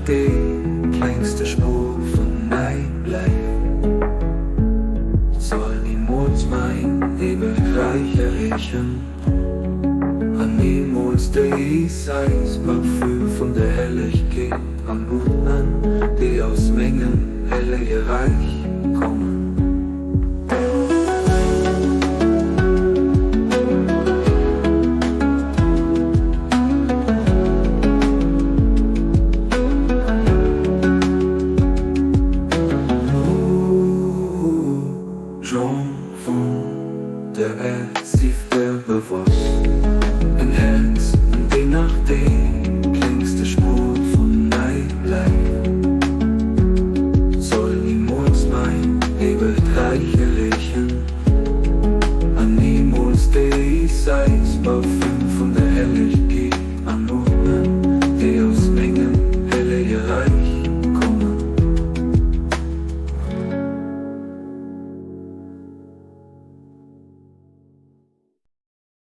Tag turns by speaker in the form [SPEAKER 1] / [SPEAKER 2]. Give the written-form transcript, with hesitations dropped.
[SPEAKER 1] déi klengste Spuer vun mäi bleift. Soll nimools mäin Himmelreich erreechen an nimools déi säis Parfüm vun der Hellegkeet anotmen, déi aus mengem hellege Reich kommen.